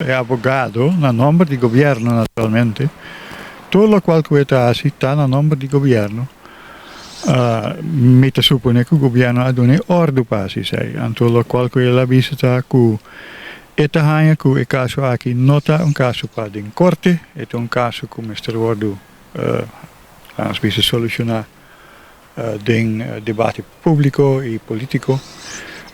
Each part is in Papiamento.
E abogado, na nomber di gobierno naturalmente, tur locual cu e ta haci ta na nomber di gobierno. Mi ta supone cu gobierno a duna e ordu pa haci esey. Anto locual cu el a bisa ta cu e ta haña cu e caso aki no ta un caso pa den corte, e ta un caso cu mester wordo, laga nos bisa, soluciona den debate publico y politico.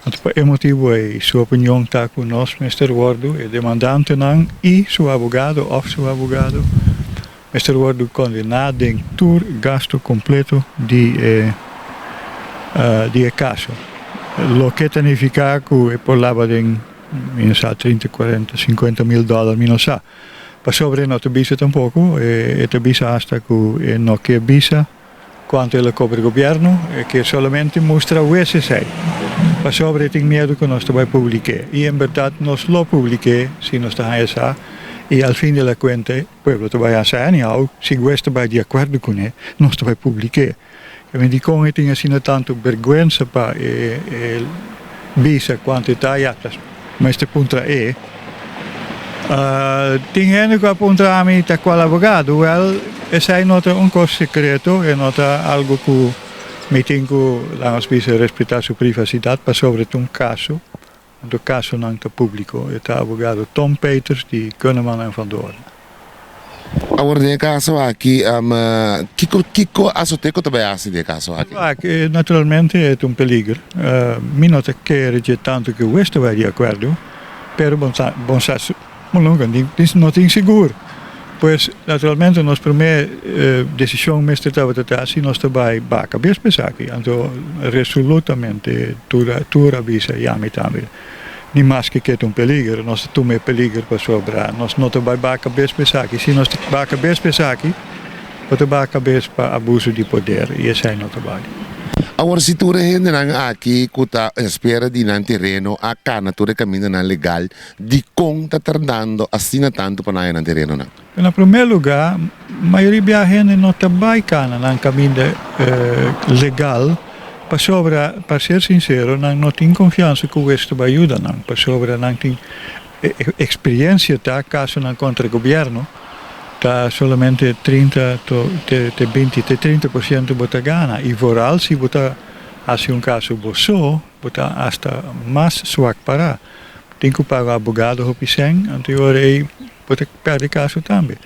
Anto pa e motibo ey su opinion ta cu nos mester wordo, e demandantenan y su abogado of su abogado, mester wordo condena den tur gasto completo di e caso. Loke ta nifica cu e por laba den, mi no sa, 30, 40, 50 mil dollar, mi no sa. Pasobra e no ta bisa tampoco, e ta bisa hasta cu e no kier bisa cuanto el a cobra gobierno, e kier solamente mustra hues esey. Pasobra e tin miedo cu nos ta bay publike. Y en berdad nos lo publike si nos ta haya sa y al fin de la cuenta pueblo ta bay haci anyhow, si hues ta bay di acuerdo cune, nos ta bay publike. E mi dicon e tin asina tanto berguensa pa e bisa cuanto e ta, ya, mester puntra e. Tin hende cu a puntra ami ta cual abogado. Wel, esey no ta un cos secreto, e no ta algo cu mi tin cu, laga nos bisa, respeta su privacidad, pasobra ta un caso, anto casonan ta publico. E ta abogado Tom Peters di Kunneman en Van Doorn. Awor den e caso aki, kico Asoteko ta bay haci den e caso aki? Wak, naturalmente e ta un peliger. Mi no ta kere dje tanto cu hues ta bay di acuerdo, pero bon sa, bon sa, nunca no tin sigur. Pues, naturalmente nos prome decision mester tabata ta si nos ta bay baca bes pa esaki. Anto resolutamente tur a bisa y ami tambe, ni maske ke ta un peliger, nos ta tuma e peliger pasobra nos no ta bay baca bes pa esaki. Si nos ta baca bes pa esaki, bo ta baca bes pa abuso di poder y esey no ta bali. Awor si tur e hendenan aki cu ta espera di nan tereno a cana tur e camindanan legal, dicon ta tardando asina tanto pa nan haya nan terenonan? Na prome lugar, mayoria bia hende no ta bay cana nan caminda legal pasobra, pa ser sincero, nan no tin confiansa cu hues ta bay yuda nan, pasobra nan tin experiencia ta casonan contra gobierno ta solamente 30 te 20 te 30% bo ta gana y vooral si bo ta haci un caso bo so, bo ta hasta mas swak para. Tin cu paga abogado hopi cen, anto e ora ey bo ta perde caso tambe.